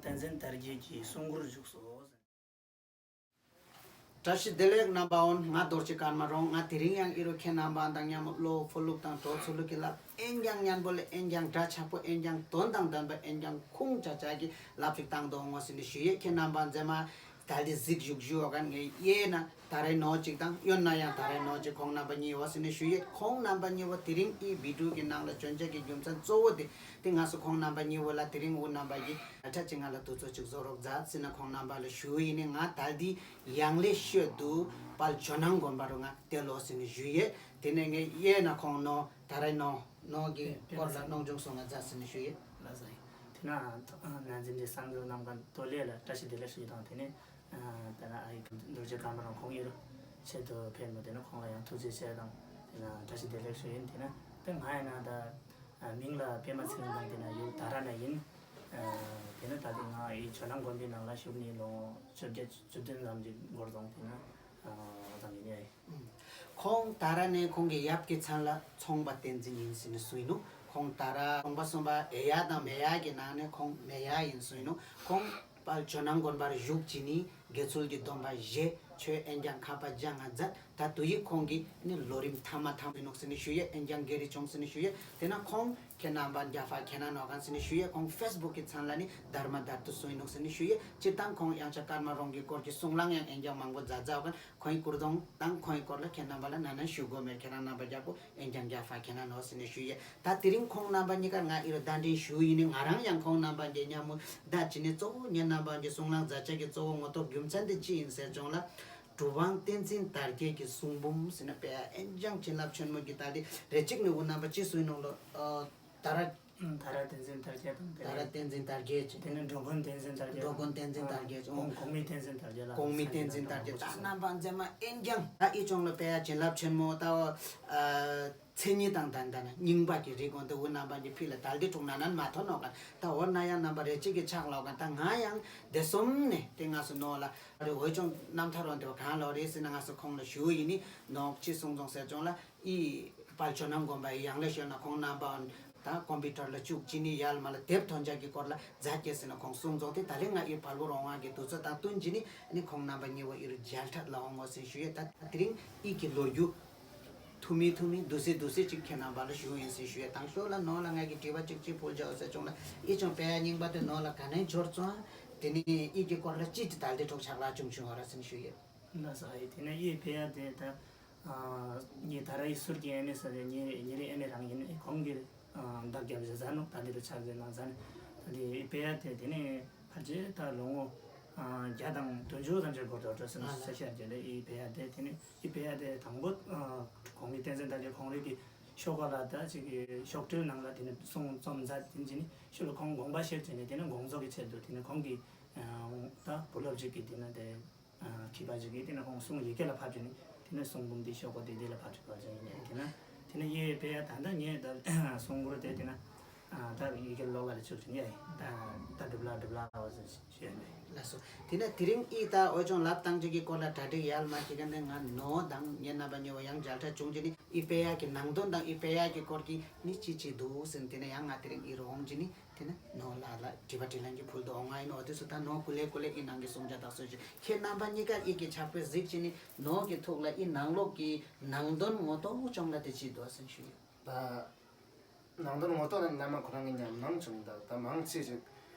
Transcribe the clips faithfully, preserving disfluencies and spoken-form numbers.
བསྟན་འཛིན་དར་རྒྱས་ཀྱི་གསུང་མགུར་བཞུགས་སོ། བཀྲ་ཤིས་བདེ་ལེགས་རྣམ་པ་འོན། ང་རྡོ་རྗེ་ཀརྨ་རོང་། ང་དེ་རིང་ཡང་ཨི་རུ་ཁྱེད་རྣམ་པ་དང་མཉམ་དུ་བློ་ཕུ་ལུག་དང་གྲོགས་ཚུ་ལུག་གི་ལབ། ཨེན་ཀྱང་སྙན་པོ་ལ་ཨེན་ཀྱང་སྒྲ་ཆགས་པོ། ཨེན་ཀྱང་དོན་དང་ལྡན་པ། ཨེན་ཀྱང་ཁུངས་ཆ་ཆ་གི་ལབ་ཅིག་བཏང་དོ་ངོ་ཟིན་ནི་ཞུ་ཡས། ཁྱེད་རྣམ་པ་མཛེས་མ་ད་ལྟའི་གཟིགས་བཞུགས་བཞུགས་འོ་ག་ངས་ཡས་ན་ད་རེ་ནོ་ཅིག་དང་ཡོད་ན་ཡང་ད་རེ་ནོ་ཅིག་ཁོང་རྣམ་པ་གཉིས་འོ་ཟིན་ནི་ཞུ་ཡས། ཁོང་རྣམ་པ་གཉིས་པོ་དེ་རིང་ཨི་བི་ཌིའོ་གི་ནང་ལ་བྱོན་ཆ་གི་རྒྱུ་མཚན་གཙོ་བོ་དེ་དེ་ང་སུ་ཁོང་རྣམ་པ་གཉིས་པོ་ལ་དེ་རིང་འུ་རྣམ་པ་གི་ལ་ཁྲ་ཅིག་ང་ལ་དུས་ཚོད་ཅིག་བཟོ་རོགས་མཛད་ཟིན་ན་ཁོང་རྣམ་པ་ལ་ཞུ་ཡིན་ནི། ང་ད་ལྟའི་ཡང་ལེ་ཤོད་དུ་དཔལ་ཇོ་ནང་དགོན་པ་རུ་ང་དེ་ལོ་ཟིན་ནི་ཞུ་ཡས། དེ་ནས་ངས་གཡས་ན་ཁོང་ནོ་ད་རེ་ནོ་ནོ་གི་དེ་སྐོར་ལ་གནོང་ཆུང་སོང་ང་མཛད་ཟིན་ནི་ཞུ་ཡས། ལ་ཟ་ཡིན། དེ་ན་ན་འཛིན་གྲྭའི་གསར་འགོད་རྣམ་པ་ཏོ་ལེ་ལ་བཀྲ་ཤིས་བདེ་ལེགས་ཞུ་དང་། དེ་ནས་ད་ན་ཨ་ཡི་རྡོ་རྗེ་ཀརྨ་རང་ཁོང་ཨི་རུ་ཆེད་དུ་ཕེབས་ནོ། དེ་ན་ཁོང་ལ་ཡང་ཐུགས་རྗེ་ཆེ་དང་དེ་ན་བཀྲ་ཤིས་བདེ་ལེགས་ཞུ་ཡིན། དེ་ན་དེ་ང་ཡིན་ན་ད་ཨ་མིང་ལ་པད་མ་ཚེ་རིང་དང་དེ་ན་ཡུལ་དྷ་ར་ན་ཡིན། ཨ་དེ་ན་ད་དེ་ང་ཨི་ཇོ་ནང་དགོན་པའི་ནང་ལ་བཞུགས་ནས་ལོ་བཅོ་བརྒྱད་བཅུ་བདུན་ཙམ་གྱི་འགོར་སོང་། དེ་ན་ཨ་ཙམ་ཡིན་ཡ་ཡིན། ཁོང་ད་ར་ནས་ཁོང་གི་ཡབ་ཀྱི་མཚན་ལ་ཚོང་པ་བསྟན་འཛིན་ཡིན་ཟེར་ནས་གསུངས་ནུག་ཁོང་ད་ར་ཚོང་པ་གསུམ་པ་ཨེ་ཡ་དང་མེ་ཡ་གི་ནང་ནས་ཁོང་མེ་ཡ་ཡིན་གསུངས་ནུག་ཁོང་དཔལ་ཇོ་ནང་དགོན་པར་བཞུགས་ཀྱི་ནི་དགེ་ཚུལ་གྱི་སྡོམ་པ་བཞེས། ཆོས་ཨེན་ཀྱང་ཁ་པ་ཅང་ང་མཛད། ད་དུ་ཡིག་ཁོང་གི་ནི་ལོ་རིམ་ཐ་མ་ཐ་མ་ནོག་ཟེར་ནས་ཞུ་ཡས། ཨེན་ཀྱང་གེ་རི་ཆུང་ཟེར་ནས་ཞུ་ཡས། དེ་ན་ཁོང་ཁྱེད་རྣམ་པ་རྒྱ་ཕ་ཁྱེད་ན་ནོ་གང་ཟེར་ནས་ཞུ་ཡས། ཁོང་ཕེ་སི་བུག་གི་མཚན་ལ་ནི་དྷརྨ་དར་ཏུ་སུ་ཡིན་ནོག་ཟེར་ནས་ཞུ་ཡས། སྤྱིར་བཏང་ཁོང་ཡང་ཆ་ཀརྨ་རོང་གི་སྐོར་གྱི་གསུང་ལང་ཡང་ཨེན་ཀྱང་མང་པོ་མཛད་མཛད་ག་ཁོང་གི་སྐུར་གདོང་དང་ཁོང་གི་སྐོར་ལ་ཁྱེད་རྣམ་པ་ལ་ན་ན་ཞུ་དགོས་མེད། ཁྱེད་རང་རྣམ་པ་རྒྱ་པོ་ཨེན་ཀྱང་རྒྱ་ཕ་ཁྱེད་ན་ནོ་ཟེར་ནས་ཞུ་ཡས། ད་དེ་རིང་ཁོང་རྣམ་པ་གཉིས་ཀར་ང་ཨི་རུ་གདན་འདྲེན་ཞུ་ཡིན་ནི། ང་རང་ཡང་ཁོང་རྣམ་པ་འདྲེན་མཉམ་མོ་ད་ཅི་ནས་གཙོ་བོ་ངེད་རྣམ་པ་འདྲེན་གསུང་ལང་མཛད་ཆ་གི་གཙོ་བོ་ངོ་ཐོག་རྒྱུ་མཚན་དེ་ཅི་ཡིན་ཟེར་བྱུང་ལ། གྲུབ་དབང་བསྟན་འཛིན་དར་རྒྱས་ཀྱི་གསུང་འབུམ་ཟེར་ན་པའི་ཨེན་ཀྱང་བྱིན་རླབས་ཆེན་མོ་གི་ད་དེ་རེ་གཅིག་ནས་འུ་རྣམ་པ་ཅི་སུ་ཡིན་ནོ་ལོ། ད་ར་ད་ར་བསྟན་འཛིན་དར་རྒྱས་དང་དེ་ད་ར་བསྟན་འཛིན་དར་རྒྱས་ཀྱི་དེ་ནས་འགྲོ་མགོན་བསྟན་འཛིན་དར་རྒྱས། འགྲོ་མགོན་བསྟན་འཛིན་དར་རྒྱས་ཀྱི་གོང་གོང་མའི་བསྟན་འཛིན་དར་རྒྱས་ལ་གོང་མའི་བསྟན་འཛིན་དར་རྒྱས། ད་རྣམ་པ་མཛེས་མ་ཨེན་ཀྱང་ད་ཨི་ཅོང་ལ་པའི་བྱིན་རླབས་ཆེན་མོ་ད་མཚན་ཉིད་དང་ལྡན་ལྡན་ན་རྙིང་པ་གི་རིག་འོང་དུ་འུ་རྣམ་པ་གི་ཕི་ལ་དལ་དེ་དྲུག་ན་ནན་མ་ཐོན་ནོ་ག་ད་འོ་ན་ཡང་རྣམ་པ་རེ་གཅིག་གི་ཕྱག་ལོག་ག་ད་ང་ཡང་དེ་གསུམ་ནས་དེ་ང་སུ་ནོ་ལ་རེ་འོ་ཅོང་རྣམ་ཐར་འོང་དེ་བ་གང་ལོ་རེ་ཟེར་ན་ང་སུ་ཁོང་ལ་ཞུ་ཡིན་ནི་ནོག་ཅི་གསུང་རྫོང་ཟེར་ཅོང་ལ་ཨི་དཔལ་ཇོ་ནང་དགོན་པ་ཡི་ཡང་ལེ་ཤོད་ན་ཁོང་རྣམ་པ་ད་ཀོམ་པུ་ཊར་ལ་བཅུག་ཅི་ནི་ཡལ་མ་ལ་དེབ་ཐོན་ཅག་གི་སྐོར་ལ་མཛད་སྐྱེ་ཟེར་ན་ཁོང་གསུང་རྫོང་དེ་ད་རེ་ང་ཨི་བལ་པོ་རོང་བ་གི་དུས་ཚོད་དང་བསྟུན་ཅི་ནི་ཨ་ནི་ཁོང་རྣམ་པ་གཉིས་བོ་ཨི་རུ་མཇལ་འཕྲད་ལ་འོང་ངོ་ཟེར་ཞུ་ཡོད། ད་དེ་རིང་ཨི་གི་ལོ་རྒྱུས། ཐུ་མི་ཐུ་མི་དུ་སི་དུ་སི་ཅིག་ཁྱེད་རྣམ་པ་ལ་ཞུ་ཡིན་ཟེར་ཞུ་ཡས། དང་ཤོག་ལ་ནོ་ལ་ང་གི་དྲི་བ་ཅིག་ཅིག་ཕུལ་བྱའོ་ཟེར་བྱུང་ལ་ཨི་ཅང་པའི་རྙིང་པ་དེ་ནོ་ལ་ག་ནས་འབྱོར་ཙང་དེ་ནི་ཨི་གི་སྐོར་ལ་ཅི་ཅི་དལ་དེ་གྲོགས་ཆག་ལ་བྱུང་བྱུང་བ་ར་ཟེར་ཞུ་ཡས། ལ་ས་ཨི་དེ་ནི་ཨི་པའི་དེ་ད་ཉི་ད་ར་ཨི་ཟུར་གྱི་ཨེ་ནེ་ས་རེ་ཉི་ཉི་རེ་ཨེ་ནེ་རང་ཡིན་ཨི་གོང་གི་བདག་རྒྱབ་བཞག་ཟ་ནོ་ད་དེ་རུ་ཆག་ཟེར་ནང་ཟ་ནི་ད་དེ་ཨི་པའི་དེ་དེ་ནི་ཕལ་ཆེར་ད་ལོ་ངོ་བརྒྱ་དང་བདུན་ཅུ་ཙམ་ཅིག་འགོར་འགྲོ་འགྲོ་ཟེར་ནོ་ས་ཤར་གྱི་ལ་ཨི་པའི་དེ་དེ་ནི། ཨི་པའི་དེ་དང་པོ་གོང་མའི་བསྟན་འཛིན་དར་རྒྱས་ཁོང་རིགས་ཀྱི་ཤོག་ཁ་ལ་ད་ཅིག་གི་ཤོག་དྲིལ་ནང་ལ་དེ་ནི་གསུང་རྩོམ་མཛད་དེ་ཅི་ནི་ཤུ་ལ་ཁོང་དགོངས་པ་བཞེས་བྱས་ནས་དེ་ནི་དགོངས་རྫོགས་ཀྱི་ཆེད་དུ་དེ་ནི་ཁོང་གི་ད་བུ་སློབ་ཅིག་གིས་དེ་ནི་དེ་མཁས་པ་ཅིག་གིས་དེ་ནི་ཁོང་གསུང་ཡི་གེ་ལ་ཕབ་བྱས་ནས་དེ་ནི་གསུང་འབུམ་འདི་ཤོག་ཁ་དེ་དེ་ལ་ཕབ་བྱས་པ་ཅིག་ཡིན་ནས་དེ་ན་དེ་ནི་ཨི་པའི་ད་ལྟ་ངས་ད་གསུང་མགུར་དེ་དེ་ན། ད་ཡི་གེ་ལོག་ལ་ལ་ཆུག་ཅིང་ཡ་ད་ད་གྲུབ་ལ་གྲུབ་ལ་བ་ཟེར་ཞུས་ནས། ལགས་སོ། དེ་ནས་དེ་རིང་ཨི་ད་འོ་ཅོང་ལབ་སྟངས་ཅིག་གི་སྐོར་ལ་གྲ་སྒྲིག་ཡར་མ་བྱེད་མཁན་དེ་ང་ནོ་དང་ངེད་རྣམ་པ་གཉིས་པོ་ཡང་མཇལ་འཕྲད་བྱུང་རྗེས་ནི་ཨི་པེ་ཡ་གི་ནང་དོན་དང་ཨི་པེ་ཡ་གི་སྐོར་གྱི་ནི་ཅི་ཅི་འདུག་ཟེར་ནས་དེ་ནས་ཡང་ང་དེ་རིང་ཨི་རུ་འོང་རྗེས་ནི་དེ་ནས་ནོ་ལ་ལ་དྲི་བ་དྲིས་ལན་གྱི་ཕུལ་དུ་འོང་ང་ཡིན་ནོ། དེ་སུ་ད་ནོ་ཀུ་ལེ་ཀུ་ལེ་ཨི་ནང་གི་གསུང་བྱ་དག་སོ་ཅིག་ཁྱེད་རྣམ་པ་གཉིས་ཀ་ཨི་གི་ཕྱག་དཔེ་གཟིགས་བྱས་ནི་ནོ་གི་ཐུགས་ལ་ཨི་ནང་ལོགས་ཀྱི་ནང་དོན་ངོ་ཐོག་ཅོང་ལ་དེ་ཅི་འདུག་ཟེར་ཞུ་ཡོད། ད། ནང་དོན་ངོ་ཐོག་ནས་བླ་མ་ཁོ་རང་གི་ཉམས་སྣང་བྱུང་། ད་ད་མང་ཆེ་ཞིག་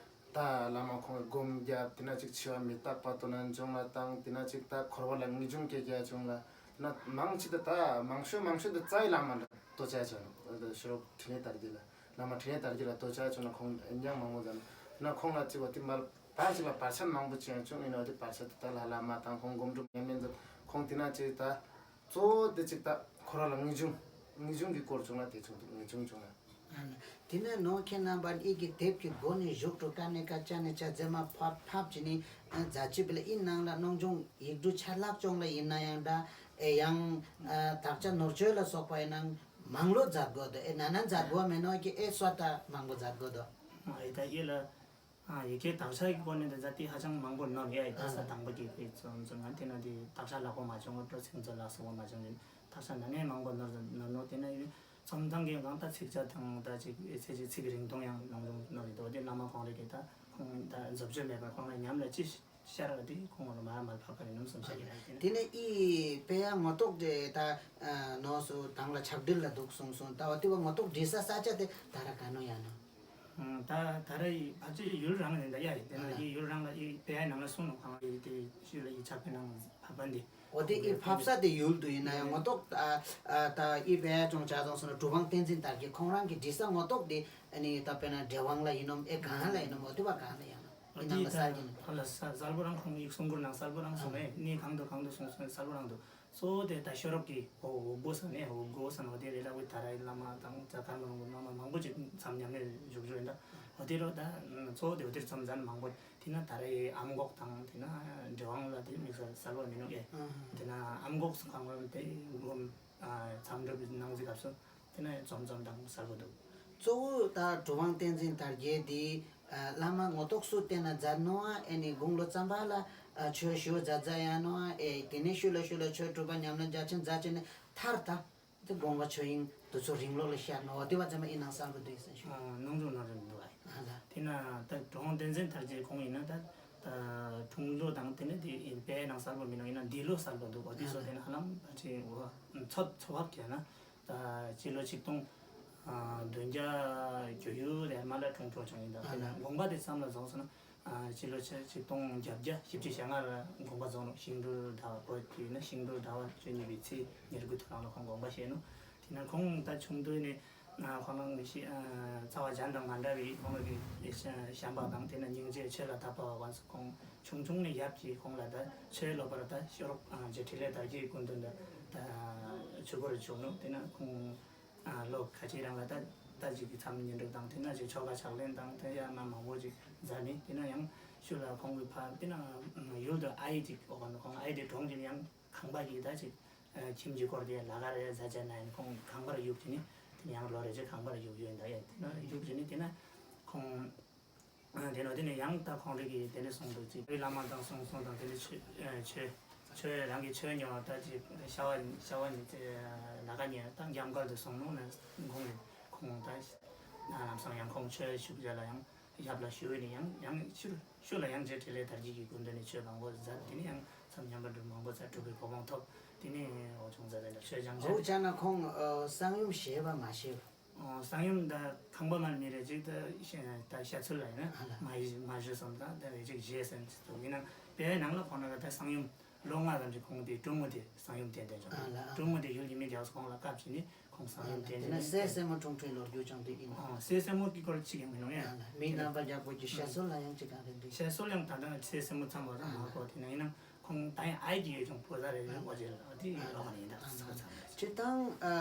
ད་བླ་མ་ཁོང་གི་སྒོམ་རྒྱབ་དེ་ན་ཅིག་འཆི་བ་མི་རྟག་པ་དོ་ན་འཇོང་ལ་བཏང་དེ་ན་ཅིག་ད་འཁོར་བ་ལ་ངེས་འབྱུང་སྐྱེ་རྒྱ་བྱུང་ལ་དེ་ན་མང་ཆེ་ད་ད་མང་ཤོས་མང་ཤོས་ད་རྩ་བའི་བླ་མ་འདྲ་ལྟོ་ཆ་བྱུང་ད་ཤོ་རོག་འཕྲིན་ལས་དར་རྒྱས་ལ་བླ་མ་འཕྲིན་ལས་དར་རྒྱས་ལ་ལྟོ་ཆ་བྱུང་ལ་ཁོང་ཉང་མང་པོ་ཙམ་དེ་ན་ཁོང་ལ་ཅིག་བ་དེ་མ་ད་ཅིག་ལ་བར་ཆད་མང་པོ་ཅིག་ཡང་བྱུང་ཡིན་ན་དེ་བར་ཆད་ད་ད་ལ་བླ་མ་དང་ཁོང་སྒོམ་སྒྲུབ་ཉམས་ལེན་ད་ཁོང་དེ་ན་ཅིག་ད། གཙོ་བོ་དེ་གཅིག་ད་འཁོར་བ་ལ་ངེས་འབྱུང་། ངེས་འབྱུང་གི་སྐོར་བྱུང་ན་དེ་བྱུང་འདུག་ངེས་འབྱུང་བྱུང་ན། ཨ་ནི། དེ་ནས་ནོ་ཁྱེད་རྣམ་པ་ཨི་གི་དེབ་ཀྱི་སྒོ་ནས་བཞུགས་འགྲོ་ཀ་ནས་ཀ་ཅ་ནས་ཅ་མཛེས་མ་ཕབ་ཕབ་ཅི་ནི་མཛད་ཅི་བི་ལ་ཨི་ནང་ལ་གནོང་ཆུང་ཡིག་འབྲུ་ཆ་ལག་ཅོང་ལ་ཡིན་ན་ཡང་འདྲ་ཨེ་ཡང་དག་ཆ་ནོར་བཅོས་ལ་སོགས་པ་ཡིན་ན་མང་ལོ་མཛད་དགོས་འདུག་ཨེ་ན་ན་མཛད་དགོས་མེད་ནོ་ཀྱི་ཨེ་སོ་ད་མང་པོ་མཛད་དགོས་འདུག་ཨེ་ད་ཨི་ལ། ཡི་གེ་དག་ཆ་གི་སྐོར་ནས་འདི་ཚ་དེ་ཧ་ཅང་མང་པོ་ནོར་ཡ་ཡི་ད་ས་དང་པོ་གི་དཔེ་ཚོ་ཚོ་ང་དེ་ན་དེ་དག་ཆ་ལག་པོ་མ་བྱུང་བ་སྤྲོ་ཚིག་ཚོ་ལ་སོགས་པ་མ་བྱུང་རིན་དག་ཆ་ན་ནས་མང་པོ་ནོར་ནོར་ནོར་དེ་ན་ཡིན་ རྩོམ་སྟངས་ཀྱི་སྒང་ད་ཚིག་ཆ་དང་ད་ཅིག་ཚིག་ཅིག་ཚིག་རིང་ཐུང་ཡང་ནང་དུ་ནོར་རེད་དོ། དེ་བླ་མ་ཁོང་རེ་གི་ད་ཁོང་ད་རྫོབ་ཆོས་མེད་པར་ཁོང་ལ་ཉམས་ལ་ཅི་ཤར་བ་དེ་ཁོང་ལ་མར་མར་ཕབ་པ་རེད་ནམ་བསམ་ཤེས་ཀྱི་རེད། དེ་ནས་ཨི་དཔེ་ཡ་ངོ་ཐོག་དེ་ད་ནོར་སོང་དང་ལ་ཆག་སྒྲིལ་ལ་འདུག་གསུངས་སོང་། ད་བ་དེ་བ་ངོ་ཐོག་འབྲི་ས་ས་ཆ་དེ་ད་ར་ག་ནོ་ཡ་ནོ། ད་ད་ར་ཡི་ཕལ་ཆེར་ཡུལ་རང་ནས་འདྲ་ཡ་ཡིན། དེ་ན་ཡི་ཡུལ་རང་ལ་ཡི་དཔེ་ཡ་ནང་ལ་གསུངས་ནོ་གང་ཡི་དེ་ཤུལ་ལ་ཡི་ཆག་པའི་ནང་ཕབ་པ་འདི། འོ་དེ་ཨི་ཕབ་ས་དེ་ཡུལ་དུ་ཡིན་ན་ཡང་ངོ་ཐོག་ད་ཨི་དཔེ་ཡ་ཅུང་ཆ་ཚང་སོང་ན་གྲུབ་དབང་བསྟན་འཛིན་དར་རྒྱས་ཁོང་རང་གི་འབྲི་ས་ངོ་ཐོག་དེ་ཨ་ནི་ད་དཔེར་ན་འབྲི་དབང་ལ་ཡིན་ནོ་ཨེ་གང་ལ་ཡིན་ནོ་འོ་དེ་བ་གང་ལ་ཡང་ནོ་ཨི་ནང་ལ་གསལ་གྱི་ནི། ལ་གསལ་པོ་རང་ཁོང་ཡིག་གསུང་མགུར་ནང་གསལ་པོ་རང་གསུངས་ཨེ་ནི་གང་དུ་གང་དུ་གསུངས་སོང་གསལ་པོ་རང་འདུག་གཙོ་བོ་དེ་ད་ཤོ་རོག་གི་འོ་འོ་སྒོ་ས་ནས་འོ་སྒོ་ས་ནས་འོ་དེ་རེ་ལ་བའི་ད་ར་ཡི་བླ་མ་དང་ཛ་ཀར་མ་ལུང་གི་བླ་མ་མང་པོ་ཅིག་མཚམས་མཉམ་ནས་བཞུགས་བཞུགས་ཡིན། ད་འོ་དེ་རོ་ད་གཙོ་བོ་དེ་འོ་དེར་མཚམས་མཚམས་མང་པོ་དེ་ན་ད་ར་ཡི་ཨམ་འགོག་དང་དེ་ན་འབྲི་དབང་ལ་དེ་དམིགས་བསལ་གསལ་པོ་མི་འདུག་ཨེ། དེ་ན་ཨམ་འགོག་སུ་གང་རུང་དེ་སྒོམ་མཚམས་སྒྲུབ་གནང་ཟིག་སྐབས་སུ་དེ་ན་འཛོམས་འཛོམས་དང་གསལ་པོ་འདུག་གཙོ་བོ་ད་གྲུབ་དབང་བསྟན་འཛིན་དར་རྒྱས་དེ། བླ་མ་ངོ་ཐོག་སུ་བསྟེན་ན་མཛད་ནོ་ཨ་ཨེ་ནི་དགུང་ལོ་བཙན་པ་ལ་ཆོས་ཞུ་མཛད་མཛད་ཡ་ནོ་ཨ་ཨེ་དེ་ནས་ཤུལ་ལ་ཤུལ་ལ་ཆོས་སྒྲུབ་པ་ཉམས་ལེན་རྒྱ་ཆེན་མཛད་ཆེན་ནས་མཐར་ད་དེ་དགོངས་པ་ཆོས་དབྱིངས་དུ་ཚོ་རིང་ལོག་ལ་ཤར་ནོ་དེ་བ་ཙམ་ཨི་ནང་གསལ་པོ་འདུག་ཟེར་ཞུ། ནང་ཚུགས་ནང་རིང་འདུག་ཨ། དེ་ན་ད་གྲུབ་དབང་བསྟན་འཛིན་དར་རྒྱས་ཁོང་ཡིན་ན་ད་ད་འཁྲུངས་ལོ་དང་དེ་ནས་དེ་ཡིན་པའི་ནང་གསལ་པོ་མི་ནོ་ཡིན་ན་འདས་ལོ་གསལ་པོ་འདུག་འོ་དེ་སོ་དེ་ན་ཧ་ལམ་ཅི་འོ་ཚོད་ཚོད་བག་གི་ན། ད་སྤྱི་ལོ་ཆིག་སྟོང་བདུན་བརྒྱ་བརྒྱད་ཅུ་དེ་མ་ལ་འཁྲུངས་འཁྲུངས་བྱུང་ཡིན། ད་དེ་ན་དགོངས་པ་དེ་བསམ་ལ་རྫོགས་སོང་ན་སྤྱི་ལོ་ཆིག་སྟོང་བརྒྱད་བརྒྱ་བཞི་བཅུ་ཞེ་ལྔ་ལ་དགོངས་པ་རྫོགས་ནོ། ཤིང་འབྲུ་ཟླ་བ་བོད་ཀྱི་ན་ཤིང་འབྲུ་ཟླ་བ་བཅུ་གཉིས་པའི་ཚེས་ཉེར་དགུ་ཐོ་རངས་ལ་ཁོང་དགོངས་པ་བཞེས་ནོ། དེ་ན་ཁོང་ད་ཆུང་དུས་ནས་ཁོང་རང་གི་རྩ་བ་གཞན་དང་མ་འདྲ་བའི་ཁོང་རང་གི་བྱམས་པ་དང་དེ་ན་སྙིང་རྗེ་ཆོས་ལ་དད་པ་བ་ཁོང་ཁོང་ཆུང་ཆུང་ནས་ཡབ་ཀྱིས་ཁོང་ལ་ད་ཆོས་སློབ་པར་ད་ཤོ་རོག་ཅེས་འཕྲིན་ལས་དར་རྒྱས་སྐུ་མདུན་ད་ད་ཆོས་སྒོར་བཅུག་ནོ། དེ་ན་ཁོང་ལོ་ཁ་ཅིག་རིང་ལ་ད་ད་ཅིག་གི་མཚམས་བསྙེན་སྒྲུབ་དང་དེ་ན་ཅིག་ཆོ་ག་ཕྱག་ལེན་དང་དེ་ཡང་མ་མང་པོ་ཅིག་མཛད་ནས་དེ་ན་ཡང་ཤུལ་ལ་ཁོང་གི་ཕ་དེ་ན་ཡུལ་དུ་ཨའི་ཅིག་འོག་ནས་ཁོང་ཨའི་དེ་གྲོངས་ཀྱི་ཡང་ཁང་པ་གི་ད་ཅིག་ཁྱིམ་གྱི་སྐོར་དེ་ལ་ག་རེ་ཟ་ཆ་ན་ཡང་ཁོང་ཁང་པར་གཡུག་ཅིག་ནི་དེ་ན་ཡང་ལོ་རེ་ཅིག་ཁང་པར་གཡུག་ཡོད་ད་ཡ་དེ་ན་གཡུག་ཅིག་ནི་དེ་ན་ཁོང་དེ་ནོ་དེ་ནས་ཡང་ད་ཁོང་རིགས་ཀྱི་དེ་འདྲ་གསུངས་འདུག་ཅིག་བླ་མ་དང་གསུང་གསུང་དང་དེ་འདྲ་ཆོས་ཆོས་ཆོས་རང་གི་ཆོས་ཉོ་ད་ཅིག་ཤ་བ་ཤ་བ་ནི་ལ་ཀ་ཉེ་ད་རྒྱབ་འགལ་དུ་སོང་ནོ་ན་དགོངས་ནས་ཁོང་ད་ལམ་སང་ཡང་ཁོང་ཆོས་ཞུ་རྒྱ་ལ་ཡང་ཡབ་ལ་ཞུ་ནས་ཡང་ཡང་ཤུལ་ཤུལ་ལ་ཡང་རྗེ་འཕྲིན་ལས་དར་རྒྱས་ཀྱི་སྐུ་མདུན་ནས་ཆོས་མང་པོ་མཛད། དེ་ནས་ཡང་མཚམས་མཉམ་པར་འགྲུབ་མང་པོ་མཛད་གྲུབ་པའི་གོ་འཕང་ཐོབ། དེ་ནས་འོ་ཅུང་ཟད་དེ་འདྲ་ཆོས་སྦྱང་ཨོ་བྱས། ཅག་ན་ཁོང་གསང་ཡུམ་ཞེས་པ་མ་ཞེས་པ། ཨོ་གསང་ཡུམ་ད་ཁང་པ་མ་མི་རེ་ཅིག་ད་ཤ་ད་ཤ་ཚུལ་ལ་ཡིན་ན་མ་ཡི་མ་ཞུ་སོང་ད་ད་རེ་ཅིག་བཞེས་ཟེར་ཅིག་འདུག་ཡིན་ན་དཔེ་ནང་ལ་ཁོང་ན་ད་གསང་ཡུམ་ལོ་ལྔ་ཙམ་ཅིག་ཁོང་དེ་གྲུབ་མོ་དེ་གསང་ཡུམ་བསྟེན་བསྟེན་བྱུང་། གྲུབ་མོ་དེ་ཡུལ་གྱི་མི་རྒྱགས་ཁོང་ལ་བཀབ་བྱས་ནས་ཁོང་གསང་ཡུམ་བསྟེན་བྱས་ནས་སྲས་སྲས་མོ་འཁྲུངས་འཁྲུངས་ལོ་རྒྱུས་ཀྱང་དེ་ཡིན། ཨོ་སྲས་སྲས་མོ་གི་སྐོར་ཅིག་ཡང་མི་ནོ་ཡ། མི་རྣམ་པ་རྒྱག་པོ་གི་ཤ་ཚུལ་ལ་ཡང་ཅིག་གང་རེད་འདུག་ཤ་ཚུལ་ཡང་ད་ལྟ་སྲས་སྲས་མོ་ཚང་བ་ད་མ་གོ་དེ་ན་ཡིན་ན་ཁོང་ད་ཡང་ཨའི་གི་ཡོད་ཀྱང་བུ་ཟ་རེ་ཡོད་གོ་ཅེ་ལ་དེ་ཡོད་ག་ནས་ཡིན་ད་ས་ཚང་། སྤྱིར་བཏང་ཨ་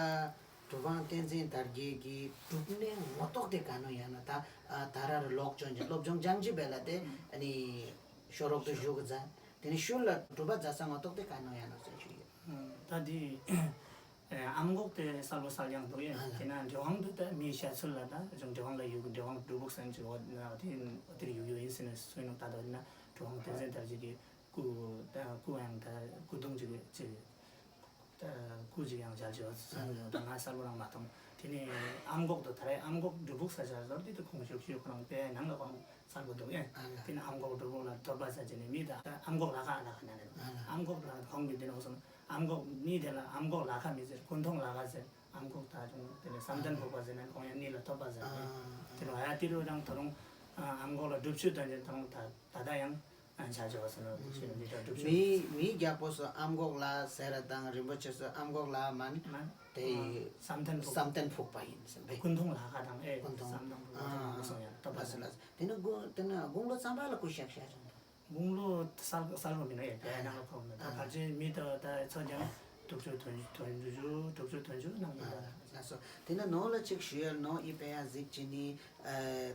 གྲུབ་དབང་བསྟན་འཛིན་དར་རྒྱས་ཀྱི་སྒྲུབ་གནས་ངོ་ཐོག་དེ་ག་ནོ་ཡང་ན་ད་ཨ་ད་ར་རུ་ལོག་སྦྱོང་ཅན་སློབ་སྦྱོང་སྦྱང་ཅི་བས་ལ་དེ་ཨ་ནི་ཤོ་རོག་ཏུ་བཞུགས་གི་མཛད། དེ་ནི་ཤུལ་ལ་སྒྲུབ་པ་མཛད་ས་ངོ་ཐོག་དེ་ག་ནོ་ཡང་ན་ཟེར་ཞུ་ཡོད། ད་དེ་ཨ་ཨམ་འགོག་དེ་གསལ་པོ་གསལ་རྐྱང་འདུག་ཡ། དེ་ན་འབྲི་དབང་དུ་ད་མིའི་ཤ་ཚུལ་ལ་ད་ཅུང་འབྲི་དབང་ལ་ཡོད་གི་འབྲི་དབང་སྒྲུབ་ཕུག་སེམས་ཀྱི་འོ་དེ་དེར་ཡོད་ཡོད་ཡིན་ཟེར་ནས་སུ་ཡིན་ནོ་ད་ད་དེ་ན་གྲུབ་དབང་བསྟན་འཛིན་དར་རྒྱས་ཀྱི་སྐུ་ད་སྐུ་ཡང་ད་སྐུ་གདུང་ཅིག་ཅིག་ད་སྐུ་ཅིག་ཡང་མཇལ་ཆོག་ཟེར་ད་ང་གསལ་པོ་རང་མ་མཐོང་། དེ་ནས་ཨམ་འགོག་ཏུ་ད་རེས་ཨམ་འགོག་སྒྲུབ་ཕུག་ས་ཆ་ཟོར་དེ་དུ་ཁོང་བཞུགས་བཞུགས་ཁོ་རང་དཔེ་ནང་ལ་ཁོང་གསལ་པོ་འདུག་ཨེ། དེ་ནས་ཨམ་འགོག་སྒྲུབ་ཕུག་ལ་ཐོབ་པ་ས་ཆ་ནས་མི་ད་ཨམ་འགོག་ལ་ཁ་ལ་ཁ་ན་རེད། ཨམ་འགོག་ལ་ཁོང་གི་དེ་ནས་འོ་སོང་ཨམ་འགོག་མི་དེ་ལ་ཨམ་འགོག་ལ་ཁ་མི་ཟེར་སྐུ་མཐོང་ལ་ཁ་ཟེར། ཨམ་འགོག་ད་ཅུང་དེ་ནས་བསམ་གཏན་ཕོག་པ་ཟེར་ན་ཁོང་ཡང་གཉིད་ལ་ཐོབ་པ་ཟེར་རེད། དེ་ནས་ཨ་ཡ་དེ་རུ་རང་ད་རུང་ཨམ་འགོག་ལ་སྒྲུབ་མཆོད་དོན་ཅན་ད་རུང་ད་ད་ད་ཡང་ཨ་བྱ་ཆོག་ཟེར་ན་ཤེས་རུ་འདི་ད་སྒྲུབ་མཆོད། མི་མི་རྒྱག་པོ་སོ་ཨམ་འགོག་ལ་ཟེར་ར་དང་རིན་པོ་ཆེ་སོ་ཨམ་འགོག་ལ་མན་དེ་བསམ་གཏན་ཕོག་བསམ་གཏན་ཕོག་པ་ཡིན་ཟེར་བས། སྐུ་མཐོང་ལ་ཁ་དང་ཨེ་སྐུ་མཐོང་བསམ་གཏན་ཕོག་པ་ཨ་སོང་ཡང་ཐོབ་པ་ཟེར་ལ་དེ་ནི་དགུང་དེ་ནི་དགུང་ལོ་ཙམ་པ་ལ་སྐུ་གཤེགས་གཤེགས་བྱུང་། དགུང་ལོ་གསར་གསར་བ་མིན་ན་ཡང་དེ་ནང་ལ་ཕོག་ན་ད་ཕལ་ཆེར་མི་ད་ད་ཚོ་ཀྱང་དྲུག་ཅུ་དོན་དྲུག་ཅུ་དྲུག་ཅུ་དོན་ཅུ་ནང་ཡིན་ད། ལགས་སོ། དེ་ནས་ནོ་ལ་གཅིག་ཞུ་ཡ་ནོ་ཨི་པེ་ཡ་གཟིགས་ཅི་ནི་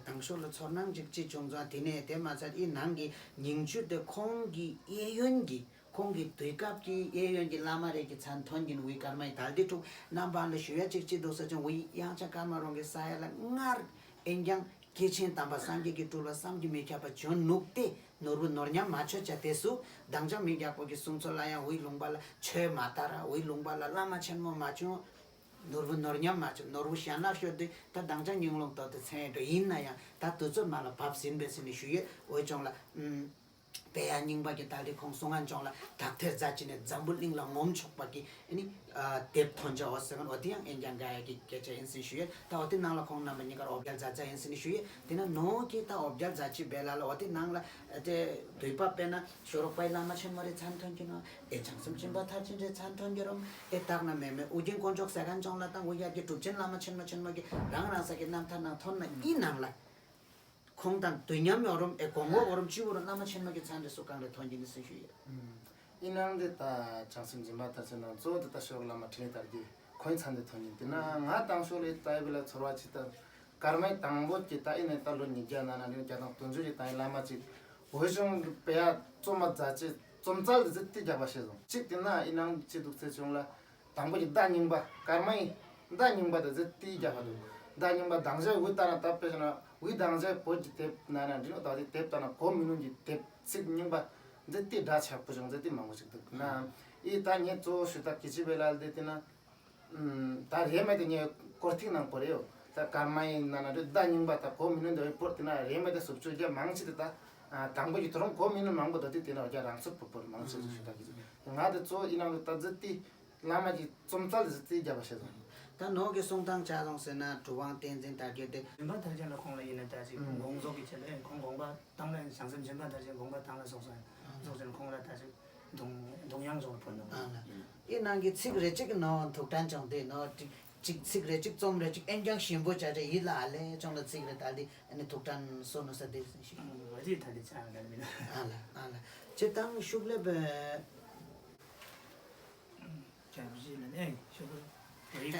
དང་ཤོ་ལ་ཚོར་སྣང་གཅིག་ཅི་བྱུང་ཙང་དེ་ནས་དེ་མ་ཚད་ཨི་ནང་གི་ཉིང་བཅུད་དེ་ཁོང་གི་གཡས་གཡོན་གྱི་ཁོང་གི་དུས་སྐབས་ཀྱི་གཡས་གཡོན་གྱི་བླ་མ་རེ་གི་མཚན་ཐོན་གྱིན་ཝི་ཀརྨ་ཡི་དལ་ཏི་ཕྲུག་རྣམ་པ་ལ་ཞུ་ཡ་གཅིག་ཅི་འདུག་ས་ཅང་ཝི་དབྱངས་ཅན་ཀརྨ་རོང་གི་ས་ཡ་ལ་སྔར་ཨེ་འགྱང་། སྐྱེས་ཆེན་དམ་པ་སངས་རྒྱས་ཀྱི་སྤྲུལ་པ་བསམ་གྱིས་མི་ཁྱབ་པ་བྱོན་ནུག་སྟེ་ནོར་བུ་ནོར་ཉམས་མ་ཆོད་བྱ་དེ་སུ་མདང་ཅང་མི་རྒྱག་པོ་གི་གསུང་ཚོ་ལ་ཡང་ཝི་ལུང་པ་ལ་ཆོས་མ་དར་ཝི་ལུང་པ་ལ་བླ་མ་ཆེན་མོ་མ་བྱུང་ ནོར་བུ་ནོར་ཉམས་མ་བྱུང་། ནོར་བུ་ཞྭ་ནག་ཤོར་དུས་ད་མདང་ཅག་ཉིན་གློག་ཏོག་ཏུ་ཚན་ཡོད་འགྲོ། ཡིན་ན་ཡང་ད་དུས་ཚོད་མ་ལ་བབས་ཟིན་པས་ཟེར་ནས་ཞུ་ཡས། འོ་ཅོང་ལ་ཨུམ། དཔེ་ཡ་རྙིང་པ་གི་ད་རེས་ཁོང་གསུང་ངན་ཅོང་ལ་དག་ཐེར་མཛད་ཅི་ནས་འཛམ་བུ་གླིང་ལ་ངོམ་ཆོག་པ་གི་ཨ་ནི་ཨ་དེབ་ཐོན་ཅ་འོ་ཟེར་མཁན། འོ་དེ་ཡང་ཨེན་ཀྱང་ག་ཡ་གི་སྐད་ཆ་ཡིན་ཟེར་ཞུ་ཡས། ད་འོ་དེ་ནང་ལ་ཁོང་རྣམ་པ་གཉིས་ཀར་འོ་བརྒྱལ་མཛད་མཛད་ཡིན་ཟེར་ནས་ཞུ་ཡས། དེ་ན་ནོ་གི་ད་འོ་བརྒྱལ་མཛད་ཅི་བེ་ལ་ལ་འོ་དེ་ནང་ལ་ཨ་དེ་དུས་བབ་དཔེར་ན་ཤོ་རོག་པའི་བླ་མ་ཆེན་མོ་རེ་མཚན་ཐོན་གྱི་ནོ། ཨེ་བྱང་སེམས་སྦྱིན་པ་མཐར་ཕྱིན་རེ་མཚན་ཐོན་གྱི་རོམ། ཨེ་དག་ན་མེ་མེ་ཨུ་རྒྱན་དཀོན་མཆོག་ཟེར་མཁན་ཅོང་ལ་དང་འུ་ཡ་གི་གྲུབ་ཆེན་བླ་མ་ཆེན་མོ་ཆེན་མོ་གི་རང་རང་ས་གི་རྣམ་ཐར་ནང་ཐོན་ན་ཨི་ནང་ལ། ཁོང་དང་དུས་མཉམ་ཡོད་རུང་ཨེ་གོང་འོག་ཡོད་རུང་སྤྱི་བོ་རུ་བླ་མ་ཆེན་མོ་གི་མཚན་རེ་སུ་གང་རེ་ཐོན་གྱི་ནི་ཟེར་ཞུ་ཡོད། ཨིན་ནང་འདི་ད་བྱང་སེམས་སྦྱིན་པ་མཐར་ཕྱིན་ནང་གཙོ་བོ་འདི་ད་ཤོག་བླ་མ་འཕྲིན་ལས་དར་རྒྱས་ཁོང་མཚན་འདི་ཐོན་ཡིན། དེ་ན་ང་དང་ཤོག་ལས་ད་ཡི་བི་ལ་ཚོར་བ་ཅི་ལྟར་ཀརྨའི་དང་པོ་གི་ད་ཨི་ནས་ད་ལོ་ཉིས་བརྒྱ་ན་ན་ནི་བརྒྱ་དང་བདུན་ཅུ་ཡི་ད་ཡི་བླ་མ་ཅིག་བོད་གཞུང་གི་དཔེ་ཡ་རྩོམ་པ་མཛད་ཅེས་རྩོམ་རྩལ་འདི་ཟིག་ཏི་རྒྱག་པ་ཤེས་སོང་ཅིག་དེ་ན་ཨིན་ནང་ཅི་འདུག་ཚེ་བྱུང་ལ། དང་པོ་ཡི་བརྡ་རྙིང་པ་ཀརྨའི་བརྡ་རྙིང་པ་དེ་ཟེར་ཏི་རྒྱག་པ་འདུག་བརྡ་རྙིང་པ་དང་ཞག་འུ་ལྟ་ན་ད་དཔེ་བཞག་ན་འུ་དང་ཞག་བོད་ཀྱི་དེབ་ན་ན་འདྲི་ནོ་ད་དེ་དེབ་ལྟ་ན་གོ་མི་ནུས་ཀྱི་དེབ་ཚིག་རྙིང་པ་ཟེར་ཏི་སྒྲ་ཆགས་པོ་བྱུང་ཟེར་ཏི་མང་པོ་ཞིག་འདུག་ན་ཨི་ད་ངས་གཙོ་བོ་ཞུ་ད་གི་ཅི་བེ་ལ་དེ་ཏི་ན་ད་རེ་མེད་དེ་ངས་སྐོར་ཐིག་ནང་བོར་ཡོད། ད་ཀརྨའི་ན་ན་འདྲི་བརྡ་རྙིང་པ་ད་གོ་མི་ནུས་འདི་བོར་ཏི་ན་རེ་མེད་དེ་སུབ་ཆུ་རྒྱ་མང་ཆེ་དེ་ད་དང་པོ་ཀྱི་དོ་རུང་གོ་མི་ནུས་མང་པོ་ད་དེ་ཏི་ན་རྒྱ་རང་སུབ་བོར་མང་ཆེ་ཞུ་ད་གི་ང་དེ་གཙོ་བོ་ཨི་ནང་ད་ཟེར་ཏི། བླ་མ་གི་རྩོམ་རྩལ་ཟེར་ཏེ་རྒྱབ་པ་བཤད་སོང་། ད་ནོ་གི་གསུང་སྟངས་ཆ་སོང་ཟེར་ན་གྲུབ་དབང་བསྟན་འཛིན་དར་རྒྱས་དེ། སྦྱིན་པ་མཐར་ཕྱིན་ལ་ཁོང་ལ་ཡིན་ན་ད་ཅིག་ཨང་དགོངས་རྫོགས་ཀྱི་ཆེད་ལ་ཁོང་དགོངས་པ་བཏང་ལ་བྱང་སེམས་སྦྱིན་པ་མཐར་ཕྱིན་དགོངས་པ་བཏང་ལ་སོང་སོང་སོང་ཟེར་ཁོང་ལ་ད་ཅིག་གདུང་གདུང་དབྱངས་ཅོང་ལ་ཕུལ་འདུག་ཨ་ལ། ཨི་ནང་གི་ཚིག་རེ་གཅིག་ནོ་ཐུགས་དྲན་ཅོང་དེ་ནོ་ཅིག་ཅིག་ཚིག་རེ་གཅིག་རྩོམ་རེ་གཅིག་ཨེན་ཀྱང་ཞིམ་པོ་བྱ་བྱ་ཡིད་ལ་ཨ་ལས་ཅོང་ལ་ཚིག་རེ་ད་དེ་ཨ་ནི་ཐུགས་དྲན་སོ་ནོ་ས་དེ་ཟིན་ཞིག་ཨ་ཅེ་ད་དེ་ཆ་ལ་མིན། ཨ་ལ་ཨ་ལ། ཅེ་དང་ཤུགས་ལེབ། བརྒྱ་བཞི་ལ་ནས་ཤོག་བོད་ཡིག་ལ་